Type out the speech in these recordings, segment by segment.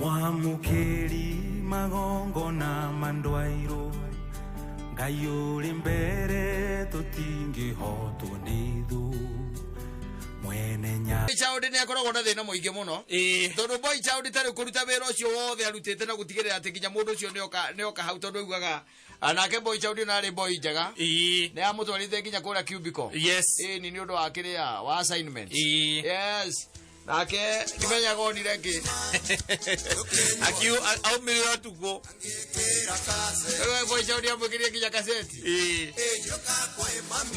Mwamũkĩri magongona mandwairwo Ngai ũrĩ mbere tũtingĩhotwo nĩ thũ mwene nya Boy Child nĩ akoragwo na thĩna mũingĩ mũno. Ĩĩ. Tondũ Boy Child tarĩ kũruta wĩra ũcio wothe arutĩte na gũtigĩrĩra atĩ nginya mũndũ ũcio nĩoka hau tondũ augaga nake Boy Child ona arĩ boy njega. Ĩĩ. Nĩ amũtwarĩte nginya kũrĩa cubicle. Yes. Ĩĩ nĩ ũndũ wa kĩrĩa wa assignment. Ĩĩ. Yes. Nake ndimenyaga onire ngĩ. Akiu aumire ũtukũ. Rĩu Boy Child amwĩkĩrire nginya kaseti. Ĩĩ.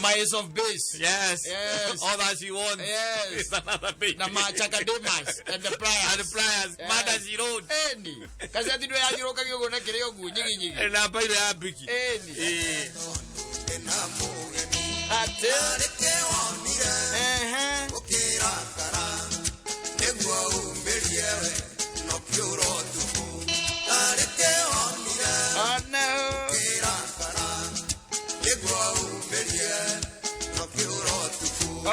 My Ace of Base. Yes. Yes. All that she wants. Yes. Is another baby. Na machakademas and the pliers. And the pliers. Yes. Murder she wrote. Eni. Kaseti ndio yathiũrũkagio ũguo na kĩrĩa ũguo nyigi nyigi. Na bairo ya biki. Eni. Ĩĩ. Atĩ. Ehe. Oh no.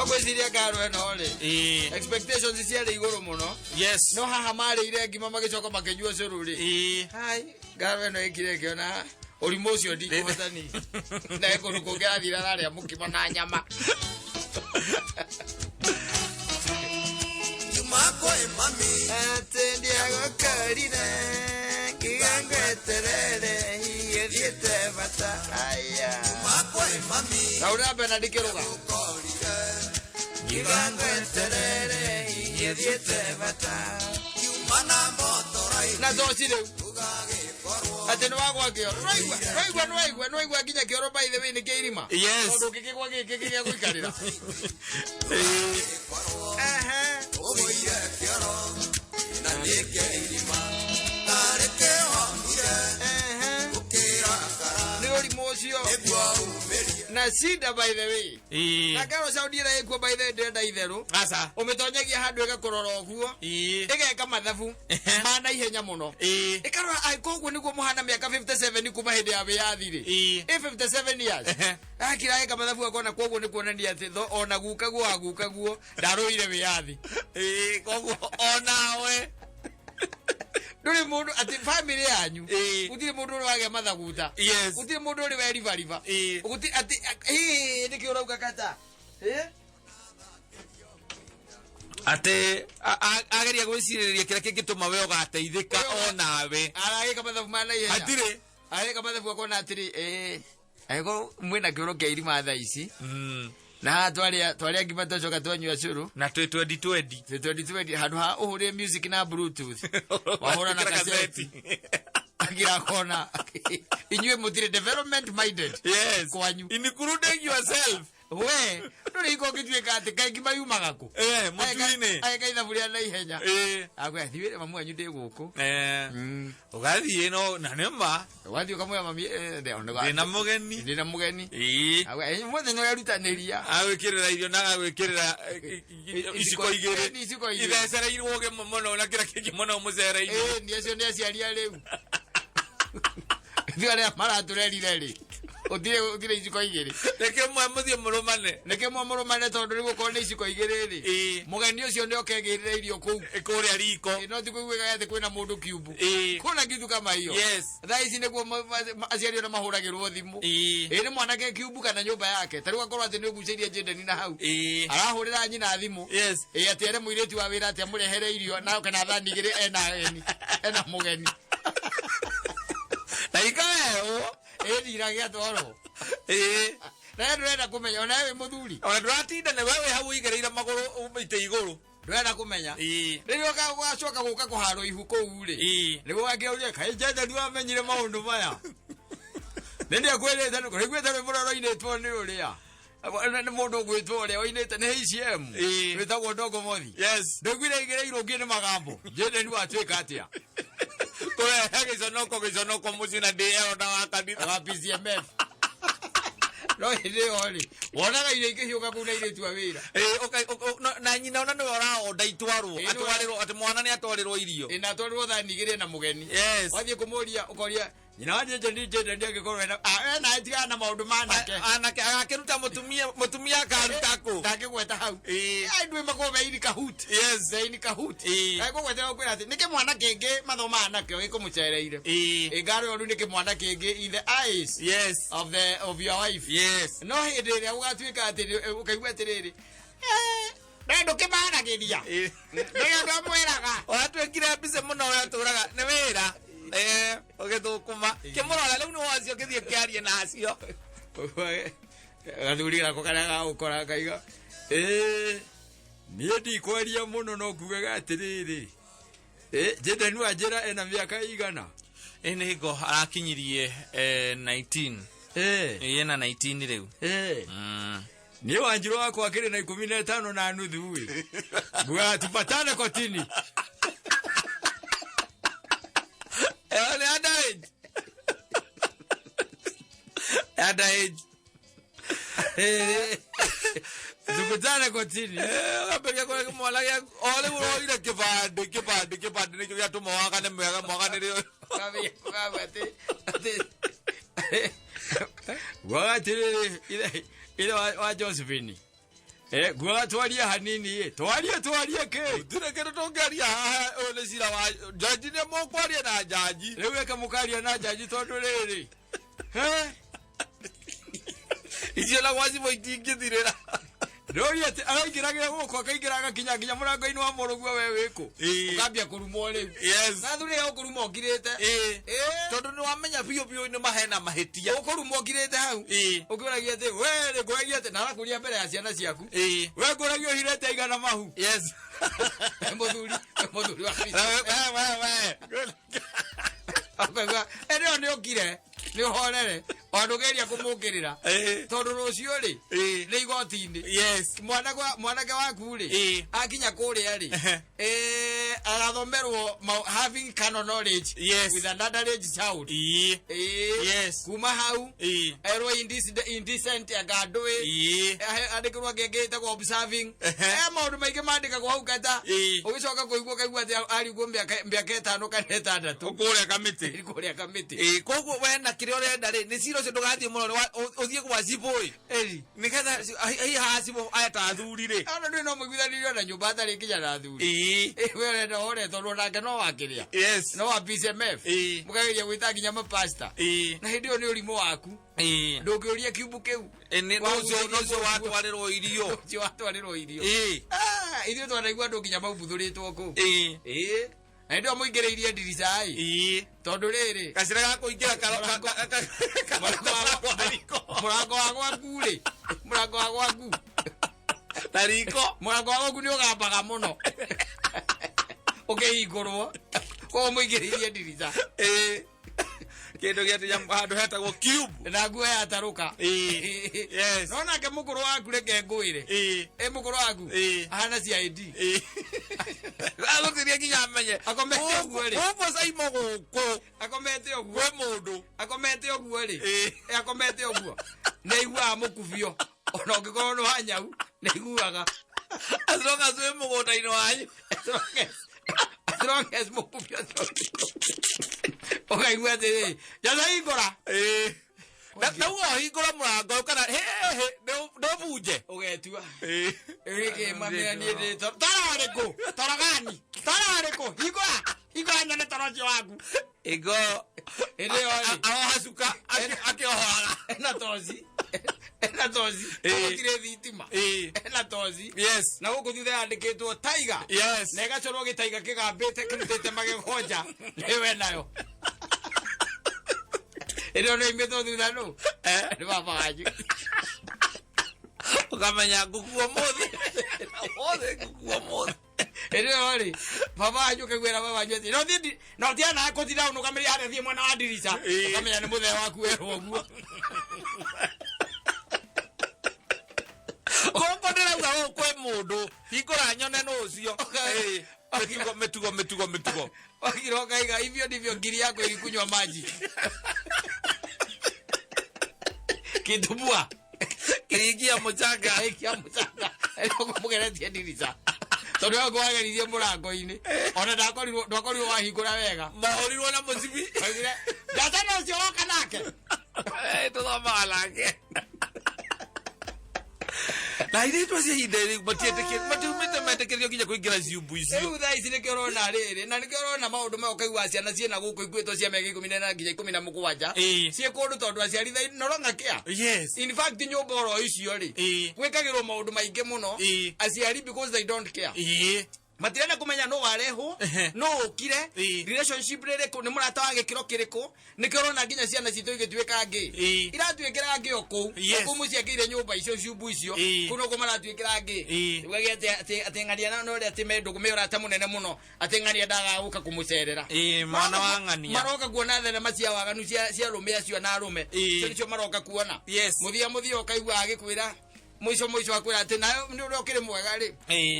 Ogwĩciria ngaro ĩno rĩ. Ĩĩ. Expectations ciarĩ igũrũ mũno. Yes. No haha marĩire ngima magĩcoka makĩnyua cũrũ rĩ. Ĩĩ. Hai, ngaro ĩno ĩkire ĩkĩona ũrimũ ũcio ndikũhotani. Na kũndũ kũngĩ arathire ararĩa mũkimo na nyama. Atĩ ndiagũkorire ngiuga ngweterere hihi ũthiĩte bata aya. Na ũrĩa Bernard Kĩrũga. Ngiuga ngweterere hihi ũthiĩte bata. Na toci rĩu atĩ nĩ wagwa kĩoro nĩwaigua nĩwaigua nĩwaigua nĩwaigua nginya kĩoro by the way nĩ kĩa irima. Yes. Tondũ ũngĩkĩgwa gĩkĩ kĩrĩa gũikarĩra. Ĩĩ. Ehe. Ehe. Nĩ ũrimũ ũcio na shida by the way. Ĩĩ. Na ngaro Saudi ĩrĩa ĩkuo by the way ndĩrenda itherũ. Aca. Ũmĩtonyagia handũ ĩgakũrora ũguo. Ĩĩ. Ĩgeka mathabu Ehe. ma na ihenya mũno. Ĩĩ. Ĩkarora ai koguo nĩguo mũhana mĩaka 57 kuma hĩndĩ ya wĩyathi rĩ. Ĩĩ. Ĩ 57 years. Ehe. Akira eka mathabu akona koguo nĩ kuonania atĩ ona gukaguo wa gukaguo ndarũire wĩyathi. Ĩĩ, koguo onawe. Ndũrĩ mũndũ atĩ family yanyu Ĩĩ. gũtirĩ mũndũ ũrĩ wagĩa mathaguta. Yes. Gũtirĩ mũndũ ũrĩ weribariba. Ĩĩ. Gũtirĩ atĩ ĩĩ nĩkĩ ũrauga kata? Ĩ? Atĩ ageria gwĩcirĩrĩria kĩrĩa kĩngĩtũma we ũgateithĩka onawe. Aragĩka mathabu ma na ihenya. Hatirĩ. Aragĩka mathabu akona atĩrĩ ĩĩ angĩkorwo mwĩna kĩoro kĩa irima thaa ici na haha twarĩa ngima twacoka twanyua cũrũ Na twĩ twendi twendi. twĩ twendi twendi handũ ha ũhũrĩre music na bluetooth wahũra na kaseti akira kona inyuĩ mũtirĩ development minded Yes. kwanyu Including yourself. we ndũrĩ hingo ũngĩtuĩka atĩ kaĩ ngima yumaga kũ Eh, mũtu-inĩ. ageka ithabu rĩa na ihenya Ĩĩ. akwĩra thiwĩre mamu wanyu ndĩ gũkũ Eh. Ũgathiĩ no na nĩ ma wathiĩ ũkamwĩra mami ndĩna mũgeni. ndĩna mũgeni Ĩĩ. Akwĩra, mũthenya ũrerutanĩria Agwĩkĩrĩra irio na agwĩkĩrĩra iciko igĩrĩ. Ĩni, iciko igĩrĩ. Ithecereirwo kĩmwe mũno na kĩrĩa kĩngĩ mũno mũcereire. Ĩĩ, nĩ acio nĩ aciari a rĩu ithuĩ arĩa maratũrerire rĩ ũtirĩ iciko igĩrĩ. Nĩ kĩmwe mũthiĩ mũrũmane. Nĩ kĩmwe mũrũmane tondũ rĩu okorwo nĩ iciko igĩrĩ rĩ. Ĩĩ. Mũgeni ũcio nĩ oke egĩrĩre irio kũu. Kũrĩa riko. Ĩĩ, no ti kũiguĩkaga atĩ kwĩna mũndũ kiumbu. Ĩĩ. Kwĩna kitu kama hiyo. Yes. Thaa ici nĩguo aciari ona mahũragĩrwo thimũ. Ĩĩ. Ĩĩ nĩ mwanake kiumbu kana nyũmba yake. Ta rĩu akorwo atĩ nĩ ũgucĩirie Jendeni na hau. Ĩĩ. Arahũrĩra nyina thimũ. Yes. Ĩĩ atĩ ere mũirĩtu wa wĩra atĩ amũrehere irio na kana thani igĩrĩ ena ageni. Ena mũgeni. Na ikahewo. Ĩĩ ndiragĩatwarwo. Ĩĩ. Na we ndũrenda kũmenya ona we wĩ mũthuri. Ona ndũratinda nĩ we wĩ hau ũigĩrĩire magũrũ itĩ igũrũ. Ndũrenda kũmenya. Ĩĩ. Rĩrĩa ũgacoka gũka kũharwo ihu kũu rĩ. Ĩĩ. Nĩguo ũgakĩra kaĩ Jendeni wamenyire maũndũ maya. Nĩ ndiakwĩrĩte nĩ kũrĩguĩte rwĩmbo rũrĩa rũinĩtwo nĩ ũrĩa. Nĩ mũndũ ũgwĩtwo ũrĩa ũinĩte nĩ HM. Ĩĩ. Wĩtagwo Ndongo Mothi. Yes. Ndaiguire igĩrĩirwo ngĩ nĩ magambo. Jendeni watuĩka atĩa? Kũrehe gĩconoko gĩconoko mũciĩ na ndĩeo na wa kanitha. Wa PCMF. No hĩndĩ ĩyo rĩ, wonaga irio ikĩhiũka kũu na airĩtu a wĩra. Ĩĩ, na nyina ona nĩwe ũraonda itwarwo. Ĩĩ, nĩwe- Atwarĩrwo atĩ mwana nĩ atwarĩrwo irio. Ĩ na atwarirwo thani igĩrĩ na mũgeni. Yes. Wathiĩ kũmũria ũkoria Nyina wa Njĩnjeni Njĩndeni angĩkorwo ena ena tigana na maũndũ manake. Anake agakĩruta mũtumia, mũtumia akaruta kũ? Ndangĩgweta hau. Ĩĩ. Andũ makorwo me in cahoot. Yes. They in cahoot. Ĩĩ. Angĩgwetera ũkwĩra atĩ nĩ kĩmwana kĩngĩ mathomaga nakĩo gĩkũmũcereire. Ĩĩ. Ĩngarĩ ũru nĩ kĩmwana kĩngĩ in the eyes Yes. of the of your wife. Yes. No hĩndĩ ĩrĩa ũgatuĩka atĩ ũkaigua atĩrĩrĩ, we ndũkĩmaragĩria. Ĩĩ. Nĩ ũndũ amwĩraga. Watuĩkire mbica mũno ũrĩa ũtũraga nĩ wĩra. Ũgĩthũkũma. Kĩmũrora rĩu nĩ wacio kĩthiĩ kĩarie na acio. Gathuri gako karĩa gagũkora kaiga ĩĩ niĩ ndikwaria mũno no ngugaga atĩrĩrĩ, Njĩndeni wa njĩra ena mĩaka igana? Ĩ nĩ hingo arakinyirie 19. Ĩĩ. Ena 19 rĩu. Ĩĩ. Niĩ Wanjirũ wakwa akĩrĩ na 15.5 ĩ. Ngugaga tupatane kotini. Ĩyo nĩ underage. Underage. Tukutane kotini. Ũkambĩrĩria kũrĩa kĩmwana gĩaku o rĩu ũroire kĩbandĩ, kĩbandĩ, kĩbandĩ nĩkĩo gĩatũma wagane mwega mwaganĩre ũyũ. Ngugaga atĩrĩrĩ, ithe wa Josephine. Ngugaga twarie hanini ĩ. Twarie, twarie kĩ? Gũtirĩ kĩndũ tũngĩaria haha, ũyũ nĩ cira wa njanji, nĩ mũkwaria na njanji. Rĩu eke mũkaria na njanji tondũ rĩrĩ. He? Icio na gwa cibũ itingĩthirĩra. Ndũria atĩ araingĩragĩra gũkũ akaingĩra agakinya nginya mũrango-inĩ wa mũrũguo we wĩkũ. Ĩĩ. Ũkambia kũrumwo rĩu. Yes. Na thuri ya ũkũruma ũkirĩte. Ĩĩ. Ĩĩ. Tondũ nĩ wamenya biũ biũ nĩ mahena mahĩtia. Ũkũrumwo ũkirĩte hau. Ĩĩ. Ũkĩũragia atĩ we rĩ ngũragia atĩ na arakũria mbere ya ciana ciaku. Ĩĩ. We ngũragia ũhirĩte igana mahu. Yes. Mũthuri, mũthuri wa We, we, we. Akaigua, ĩno nĩ ũkire, nĩ ũhorere, o ndũgeria kũmũkĩrĩra. Ĩĩ. Tondũ rũciũ rĩ, Ĩĩ. nĩ igoti-inĩ. Yes. Mwanake waku rĩ, Ĩĩ. akinya kũrĩa rĩ, Ehe. arathomerwo having carnal knowledge Yes. with an underage child. Ĩĩ. Ĩĩ. Yes. Kuma hau, Ĩĩ. erwo indecent anga ndũĩ. Ĩĩ. Andĩkĩrwo angĩ ĩtagwo observing. Ehe. Maũndũ maingĩ mandĩkagwo hau kata. Ĩĩ. Ũgĩcoka kũigua ũkaigua atĩ arigwo mĩaka 5 kana 6. Kũrĩa kamĩtĩ. Kũrĩa kamĩtĩ. Ĩĩ, koguo we na kĩrĩa ũrenda rĩ, nĩ cira ũcio ndũgathiĩ mũno, ũthiĩ gwa cibũ ĩ. Ĩri. Nĩgetha hihi haha cibũ aya ta athuri rĩ. Ona ndũĩ no mũiguithanirie ona nyũmba atarĩ nginya na athuri. Ĩĩ. Ĩ, we ũrenda ũre tondũ onake no wakĩrĩa. Yes. No wa PCMF. Ĩĩ. Mũkageria gwĩta nginya mapasta. Ĩĩ. Na hĩndĩ ĩyo nĩ ũrimũ waku. Ĩĩ. Ndũngĩũria kiumbu kĩu. Ĩ, nĩ ũcio watwarĩrwo irio. Ũcio watwarĩrwo irio. Ĩĩ. Ithuĩ twanaigua andũ nginya maumbuthũrĩtwo kũu. Ĩĩ. Ĩĩ. Na hĩndĩ ĩyo mũingĩrĩirie ndirica ĩ. Ĩĩ. Tondũ rĩrĩ. Gacĩra ga kũingĩra karo riko. Mũrango wa gwaku rĩ. Mũrango wa gwaku. Na riko. Mũrango wa gwaku nĩ ũgambaga mũno. Ũkĩhingũrwo. Koguo mũingĩrĩirie ndirica. Ĩĩ. Kĩndũ gĩatĩ handũ hetagwo cube. Na nguo yatarũka. Ĩĩ. Yes. No nake mũkũrũ waku reke ngwĩre. Ĩĩ. Ĩ mũkũrũ waku. Ĩĩ. Ahana CID. Ĩĩ. Agũtiria nginya amenye. Akomete ũguo rĩ. Gũkũ caimo gũkũ. Akomete ũguo. Kwĩ mũndũ. Akomete ũguo rĩ. Ĩĩ. Ĩ akomete ũguo. Nĩ aiguaga mũkubio. Ona ũngĩkorwo nĩ wa nyau, nĩ aiguaga. As long as wĩ mũgũnda-inĩ wanyu. As long as, as long as mũkubio ũcio. Ũkaigua atĩrĩrĩ, Njaca hingũra. Ĩĩ. Na nauga ũhingũre mũrango kana hĩ hĩ ndũbunje. Ũgetua. Ĩĩ. Ĩrĩkĩ mamĩra niĩ ndĩ toro. Toro ũrĩkũ? Toro gani? Toro ũrĩkũ? Hingũra. Hingũra nyone toro ũcio waku. Ĩgo. Hĩndĩ ĩyo rĩ. Aroha cuka akĩohoraga. Ena toci. Ena toci. Ĩĩ. Gũtirĩ thitima. Ĩĩ. Ena toci. Yes. Na gũkũ thutha yandĩkĩtwo Tiger. Yes. Na ĩgacorwo gĩtaiga kĩgambĩte kĩrutĩte magego nja. Nĩwe nayo. Hĩndĩ ĩyo nĩoimĩtwo thutha nũ? Nĩ baba wanyu. Ũkamenya ngũkua ũmũthĩ. Ũmũthĩ ngũkua ũmũthĩ. Hĩndĩ ĩyo rĩ, baba wanyu ũkaiguĩra baba wanyu atĩ, no thiĩ no tiana kũtinda ũnũgamĩrĩire harĩa thiĩ mwena wa ndirica. Ĩĩ. Ũkamenya nĩ mũthee waku werwo ũguo. Gũkũ ndĩrauga gũkũ kwĩ mũndũ. Hingũra nyone nũ ũcio. Ĩĩ. Mĩtugo mĩtugo mĩtugo mĩtugo. Wakira ũkaiga hivyo ndivyo ngiri yako ilikunywa maji. Kitumbua. Kĩringia mũchanga. Aikia mũchanga. Mũgeretie ndirica. Tondũ we ngwageririe mũrango-inĩ. Ona ndakorirwo wahingũra wega. Mahorirwo na mũcibi. Njata na ũcio woka nake. Tũthomaga nake na airĩtu acio ihinda rĩu matiumĩte metĩkĩrio nginya kũingĩra ciumbu icio. Rĩu thaa ici nĩkĩo ũrona rĩrĩ, na nĩkĩo ũrona maũndũ maya, ũkaigua ciana ciĩna gũkũ ikuĩtwo cia mĩaka 14 nginya 17 ciĩ kũndũ tondũ aciari thaa no longer care. In fact, nyũmba oro icio rĩ, gwĩkagĩrwo maũndũ maingĩ mũno aciari because they don't care. Matirenda kũmenya no warehwo, no ũkire, relationship rĩrĩkũ, nĩ mũrata wa gĩkĩro kĩrĩkũ. Nĩkĩo ũrona nginya ciana citũ igĩtuĩka ngĩ, iratuĩkĩra ngĩ o kũu, o kũu mũciakĩire nyũmba icio, ciumbu icio, kũu nokuo maratuĩkĩra ngĩ. Ugage atĩ ng'ania na ũrĩa atĩ me ndũgũ, me ũrata mũnene mũno, atĩ ng'ania ndagaga gũka kũmũcerera. Ĩĩ, mwana wa ng'ania. Maroka kuona thenema cia waganu cia arũme acio na arũme. Icio nĩcio maroka kuona. Mũthia mũthia ũkaigua agĩkwĩra mũico mũico akwĩra atĩ nayo nĩ ũrĩa ũkĩrĩ mwega rĩ,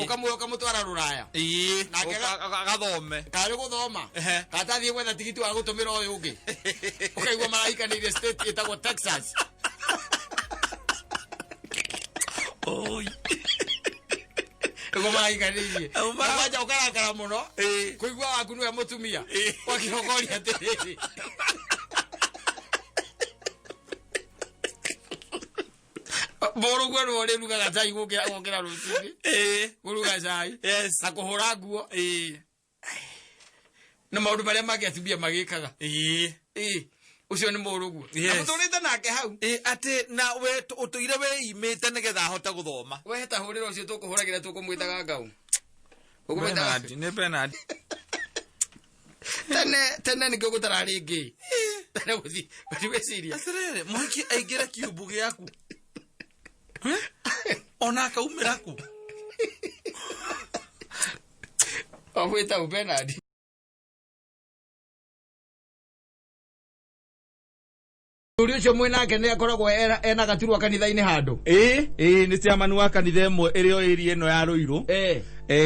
ũkamũhe ũkamũtwara rũraya. Nake Agathome. Karĩ gũthoma, katathiĩ gwetha tigiti wa gũtũmĩra ũyũ ũngĩ, ũkaigua marahikanĩire state ĩtagwo Texas. Oi. Nĩguo marahikanĩirie. Kwanja ũkarakara mũno kũigua waku nĩwe mũtumia wakirogoria atĩrĩrĩ, mũrũguo nĩwe ũrĩrugaga cai gũkĩra rũcinĩ, kũruga cai na kũhũra nguo na maũndũ marĩa mangĩ atumia magĩkaga. Ĩĩ, ũcio nĩ mũrũguo na mũtũrĩte nake hau. Ĩĩ, atĩ na we ũtũire wĩimĩte nĩgetha ahote gũthoma. We ta hũrĩra ũcio tũkũhũragĩra, tũkũmwĩtaga ngau, ũkũmwĩtaga. Nĩ Bernard. Tene tene nĩkĩo gũtararĩ ngĩ tene gũthi gwĩciria. Atĩrĩrĩ, mũhiki aingĩre kiumbu gĩaku. Eh? Ona akaumĩra kũ? Wamwĩta Bernard. Mũthuri ũcio mwĩnake nĩ akoragwo ena gaturwa kanitha-inĩ handũ? Ĩĩ, nĩ chairman wa kanitha ĩmwe ĩrĩ o area ĩno ya Rũirũ.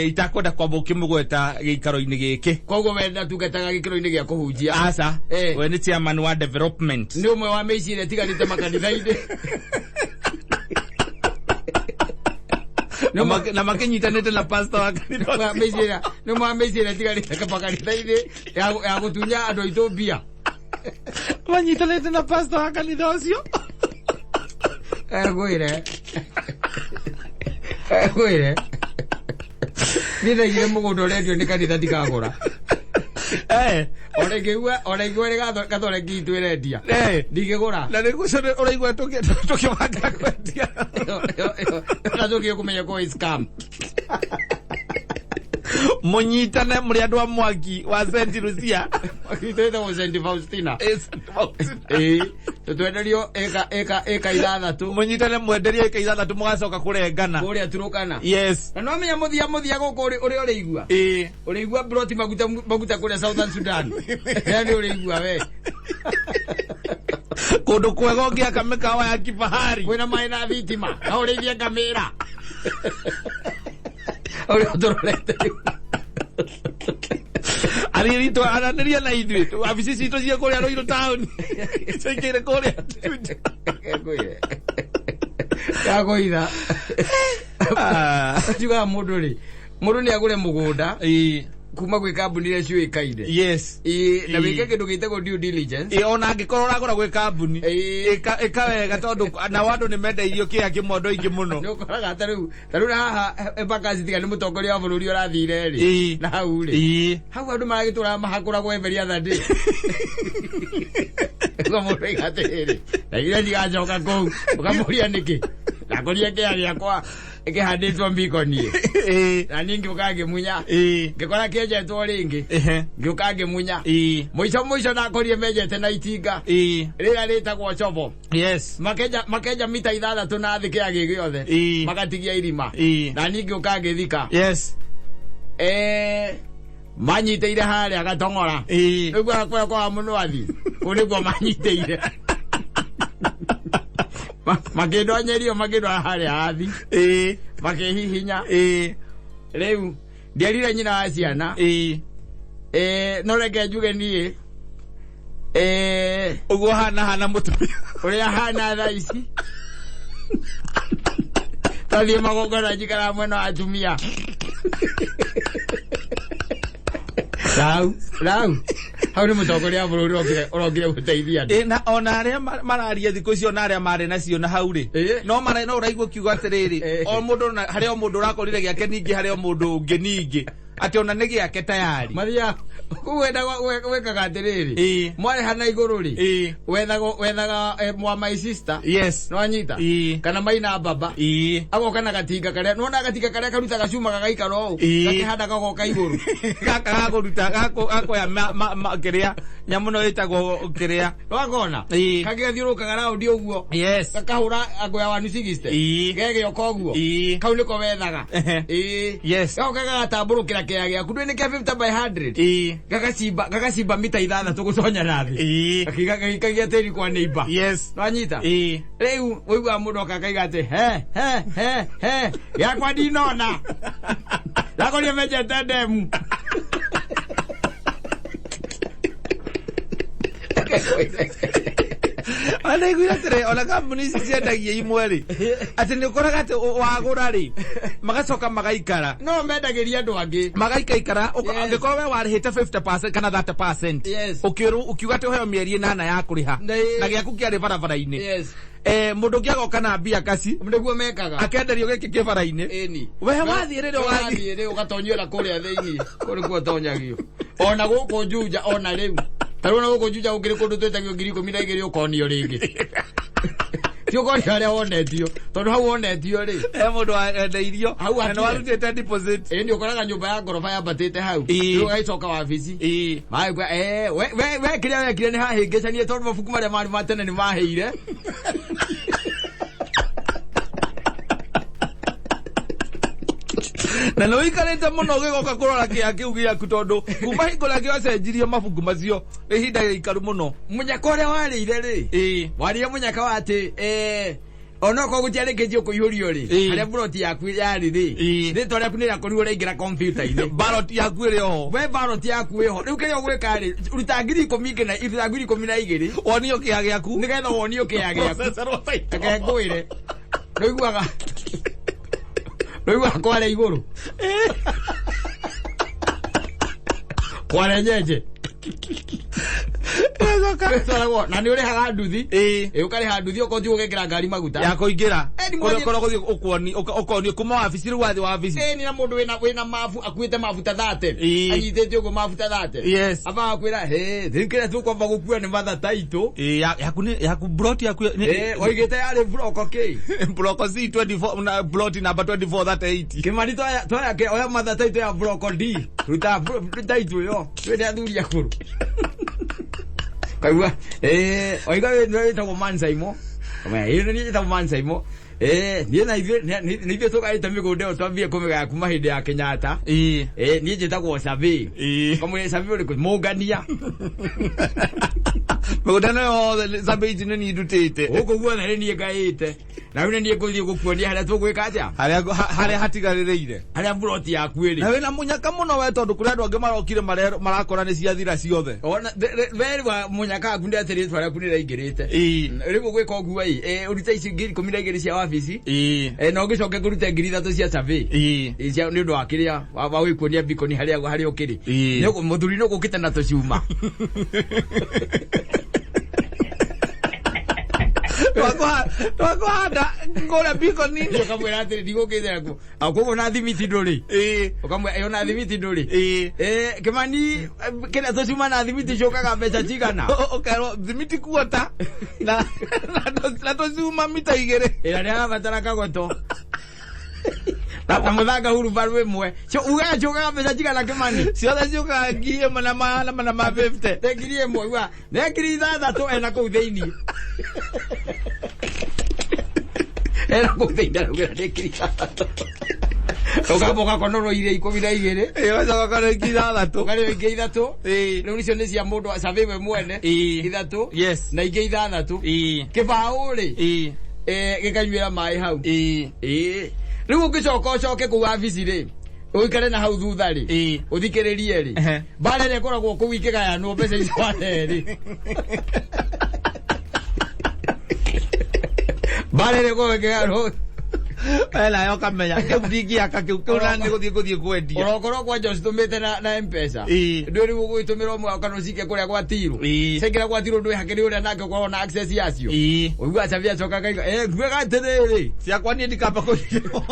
Itakwenda kwamba ũkĩmũgweta gĩikaro-inĩ gĩkĩ. Koguo we ndatungataga gĩkĩro-inĩ gĩa kũhunjia? Aca. We nĩ chairman wa development. Nĩ ũmwe wa mĩici ĩrĩa ĩtigarĩte makanitha-inĩ. Na makĩnyitanĩte na pastor wa kanitha Wa ũcio. Nĩ ũmwe wa mĩici ĩrĩa ĩtigarĩte makanitha-inĩ ya gũtunya andũ aitũ mbia. Manyitanĩte na pastor wa kanitha ũcio. Ngwĩre niĩ ndaigire mũgũnda ũrendio nĩ kanitha ndikagũra. Ona ingĩigua nĩ gathoreki itũ ĩrendia, ndingĩgũra. Na nĩguo ũcio ũraigua tũkĩbanga kwendia. Na tũkĩe kũmenya ko is scam. Mũnyitane mũrĩ andũ a mwaki wa St. Lucia. Itũ ĩtagwo St. Faustina. St. Faustina. Ĩĩ, tũtwenderio ĩka 6. Mũnyitane mwenderio ĩka 6, mũgacoka kũrengana. Kũrĩa Turukana. Na no menya mũthia mũthia gũkũ ũrĩa ũrĩigua, ũrĩigua broti maguta maguta kũrĩa Southern Sudan, yani ũrĩigua we. Kũndũ kwega ũngĩaka mĩkawa ya kifahari. Kwĩna maĩ na thitima na ũrĩithie ngamĩra ũrĩa ũtũrorete rĩu. Arĩri aranĩria na ithuĩ, wabici citũ cia kũrĩa Rũirũ taũni ciĩkĩire kũrĩa Juja. Ngwĩre ndakũitha njugaga mũndũ rĩ, mũndũ nĩ agũre mũgũnda kuma gwĩ kambuni iria ciũĩkaine. Ĩĩ, na wĩke kĩndũ gĩtagwo due diligence. Ĩĩ, ona angĩkorwo ũragũra gwĩ kambuni, ĩka wega tondũ nao andũ nĩ mendeirio kĩea kĩmwe andũ aingĩ mũno. Nĩ ũkoraga ta rĩu haha Embakasi, tiga nĩ mũtongoria wa bũrũri ũrathire rĩ, na hau rĩ, hau andũ maragĩtũra mahakũragwo every other day. Ũkamũndũ aiga atĩrĩrĩ, na ndigacoka kũu, ũkamũria nĩkĩ, ndakorire kĩea gĩakwa kĩhandĩtwo mbikoni, na niĩ ngĩũka ngĩmunya, ngĩkora kĩenjetwo rĩngĩ, ngĩũka ngĩmunya, mũico mũico ndakorire menjete na itinga rĩrĩa rĩtagwo cobo. Makenja mita 6 na thĩ kĩea gĩ gĩothe, magatigia irima, na niĩ ngĩũka ngĩthika. Manyitĩire harĩa gatong'ora. Nĩguo kũrĩa kwa mũnwathi, kũu nĩkuo manyitĩire. Makĩndonyerio, makĩndwara harĩa hathi, makĩhihinya. Rĩu ndierire nyina wa ciana. No reke njuge niĩ, Ũguo hana hana mũtumia. Ũrĩa hana thaa ici, twathiĩ magongona njikaraga mwena wa atumia rau rau. Hau nĩ mũtongoria wa bũrũri ũrokire gũteithia andũ. Ĩ, na ona arĩa mararia thikũ icio na arĩa marĩ nacio na hau rĩ, no mara no ũraigua ũkiuga atĩrĩrĩ, o mũndũ na harĩ o mũndũ ũrakorire gĩake, ningĩ harĩ o mũndũ ũngĩ ningĩ atĩ ona nĩ gĩake tayari. Mathiaga kũu wĩkaga atĩrĩrĩ, mwarĩha na igũrũ rĩ, wethaga mwa my sister. Nĩwanyita? Kana maina baba. Agoka na gatinga karĩa nĩwona, gatinga karĩa karutaga cuma gagaikara ũũ, gakĩhanda gagoka igũrũ. Gaka gakũruta gakoya kĩrĩa nyamũ no ĩtagwo kĩrĩa. Wakona? Kangĩ gathiũrũrũkaga raundi ũguo, gakahũra ango ya 160. Gegĩoka ũguo. Kau nĩko wethaga. Gagoka gagatambũrũkĩra kĩea gĩaku, ndũĩ nĩ kĩa 50 by 100. Gagacimba mita 6 gũtonya na thĩ. Gagĩikagia tĩri kwa neighbor. Nwanyita? Rĩu ũiguaga mũndũ oka akaiga atĩ he he he he, gĩakwa ndinona, ndakorire menjete ndemu. Ona iguire atĩrĩ, ona kambuni ici ciendagia imwe rĩ, atĩ nĩ ũkoraga atĩ wagũra rĩ, magacoka magaikara. No mendagĩria andũ angĩ. Magaikaikara. Angĩkorwo we warĩhĩte 50% kana 30%, ũkĩrwo ũkiuga atĩ ũheo mĩeri 8 ya kũrĩha, na gĩaku kĩarĩ barabara-inĩ, mũndũ ũngĩ agoka na mbia kaci. Nĩguo mekaga. Akenderio gĩkĩ kĩ bara-inĩ. We wathiĩ rĩrĩa ũgathiĩ. Wathiĩ rĩ, ũgatonyio na kũrĩa thĩinĩ, kũu nĩkuo ũtonyagio. Ona gũkũ Juja, ona rĩu ta rĩu ona gũkũ Juja gũkĩrĩ kũndũ twĩtagio 12,000, ũkonio rĩngĩ, ti ũkonio harĩa wonetio, tondũ hau wonetio rĩ, he mũndũ wendeirio Hau na nĩ hatirĩ. warutĩte deposit. Ĩ, nĩ ũkoraga nyũmba ya ngoroba yambatĩte hau. Rĩu ũgagĩcoka wabici. Magĩkwĩra, we kĩrĩa wekire nĩ hahĩngĩcanie, tondũ mabuku marĩa marĩ ma tene nĩ mahĩire. Na nĩ ũikarĩte mũno ũgĩgoka kũrora kĩa kĩu gĩaku, tondũ kuma hingo ĩrĩa gĩacenjirie mabuku macio nĩ ihinda gĩikaru mũno. Mũnyaka ũrĩa warĩire rĩ, warĩire mũnyaka wa atĩ onokorwo gũtiarĩkĩtio kũihũrio rĩ, harĩa buroti yaku yarĩ rĩ, rĩtwa rĩaku nĩ rĩakorirwo rĩaingĩra kompiuta-inĩ. Ballot yaku ĩrĩ oho. We ballot yaku ĩho. Rĩu kĩrĩa ũgwĩka rĩ, ruta 10,000 na ruta 12,000. Wonio kĩa gĩaku. Nĩgetha wonio kĩa gĩaku. Processor wa title. Reke ngwĩre, nĩũiguaga kware igũrũ kware nyenje. Ĩtwaragwo, na nĩ ũrĩhaga nduthi. Ĩ, ũkarĩha nduthi okorwo ti gũgekĩra ngari maguta ya kũingĩra. Nĩ kũrĩa ũkoragwo ũgĩthiĩ ũkonio kuma wabici, rĩu wathiĩ wabici. Ĩ, nĩ na mũndũ wĩna mabu, akuĩte mabu ta 30. Anyitĩte ũguo mabu ta 30. Ambaga kwĩra he rĩu kĩrĩa tũkwamba gũkua nĩ matha taitũ. Ĩ, yaku nĩ yaku, plot yaku Oigĩte yarĩ buroko kĩ? Block C 24 na plot number 2438. Kĩmani, toya oya matha taitũ ya buroko D, ruta taitũ ĩyo, twĩne athuri akũrũ kaigua oiga wĩtagwo Mansaimo. Kamaya ĩ nĩ njĩtagwo Mansaimo, niĩ na ithuĩ nĩ ithuĩ tũgaĩte mĩgũnda ĩyo, twambie kũmĩgaya kuma hĩndĩ ya Kenyatta. Niĩ njĩtagwo Survey. Kamwĩra Survey ũrĩkũ? Mũngania. Mĩgũnda ĩno yothe survey ici nĩ niĩ ndutĩte. Gũkũ guothe nĩ niĩ ngaĩte, na rĩu nĩ niĩ ngũthiĩ gũkuonia harĩa tũgwĩka atĩa. Harĩa hatigarĩrĩire. Harĩa buroti yaku ĩrĩ. Na wĩna mũnyaka mũno we, tondũ kũrĩ andũ angĩ marokire marakora nĩ ciathira ciothe. Ona we wa mũnyaka waku nĩ atĩ rĩtwa rĩaku nĩ rĩraingĩrĩte. Rĩu ũgwĩka ũguo ĩ, ũrute ici 12,000 cia wabici, na ũgĩcoke kũrute 3,000 cia survey. Ĩ, cia nĩ ũndũ wa kĩrĩa wa gwĩkuonia bikoni harĩa ũkĩrĩ. Mũthuri nĩ ũgũkĩte na tũcuma. Twakũhanda kũrĩa bikoni-inĩ. Ũkamwĩra atĩrĩ, ndigũkĩte nakuo. Koguo na thimiti ndũrĩ. Ũkamwĩra ĩyo na thimiti ndũrĩ. Kĩmani, kĩrĩa tũcuma na thimiti ciũkaga mbeca cigana? Ũkerwo thimiti kuota na tũcuma mita 2. Ĩrĩa nĩ arabatara kagoto na mũthanga hurubaru ĩmwe. Ugaga ciũkaga mbeca cigana, Kĩmani? Ciothe ciũkaga 1,000 na magana ma 50. Nĩ 1,000, uga nĩ 6,000 ena kũu thĩiniĩ, ena kũu thĩiniĩ araugĩra nĩ 6,000. Ũkamba ũgakonorwo iria 12. Ũgacoka ũkarĩa 6,000. Ũkarĩo ingĩ 3. Rĩu icio nĩ cia mũndũ wa survey we mwene. 3. Na ingĩ 6. Kĩbaũ rĩ, gĩkanyuĩra maĩ hau. Rĩu ũngĩcoka ũcoke kũu wabici rĩ, ũikare na hau thutha rĩ, ũthikĩrĩrie rĩ, mbara ĩrĩa ĩkoragwo kũu ikĩgayanwo mbeca icio wahe rĩ, mbara ĩrĩa ĩkoragwo ĩkĩgayanwo. We nawe ũkamenya kĩu ndingĩaka kĩu kĩu na nĩ gũthiĩ ngũthiĩ kwendia. Onokorwo kwanja ũcitũmĩte na mpesa. Ĩĩ. Ndwĩ rĩu ũgũgĩtũmĩra ũmwe kana ũcike kũrĩa gwa tiru. Ĩĩ. Caingĩra gwa tiru ndwĩ hakĩrĩ ũrĩa nake ũkoragwo na access yacio. Ĩĩ. Ũiguaga Xavi acoka akaiga eh nguaga atĩrĩrĩ Ciakwa niĩ ndikamba kũigĩrwo.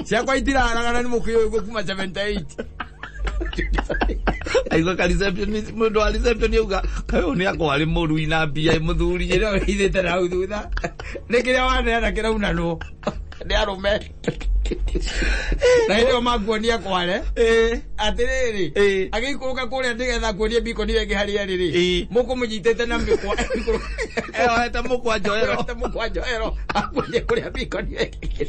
Ciakwa itiraragana nĩ mũkĩũĩ ũguo kuma 78. Aigua ka receptionist mũndũ wa reception auga kaĩ ũyũ nĩ akorwo arĩ mũrui na mbia mũthuri. Ĩno ithĩte na hau thutha nĩ kĩrĩa waneana kĩraunanwo nĩ arũme na hĩndĩ ĩyo makuonia kware. Ĩĩ. Atĩrĩrĩ, Ĩĩ. agĩikũrũka kũrĩa nĩgetha kuonie mbikoni ĩyo ĩngĩ harĩa ĩrĩ rĩ, Ĩĩ. mũkũmũnyitĩte na mĩkwa. Eyohete mũkwa njohero. Eyohete mũkwa njohero akuonie kũrĩa mbikoni ĩyo ĩngĩ.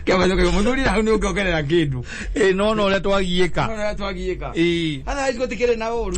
Kĩama gĩũkaga, mũthuri na hau nĩ ũngĩongerera kĩndũ. Ĩĩ no no ũrĩa twagiĩka. No ũrĩa twagiĩka. Ĩĩ. Otherwise gũtikĩrĩ na ũru.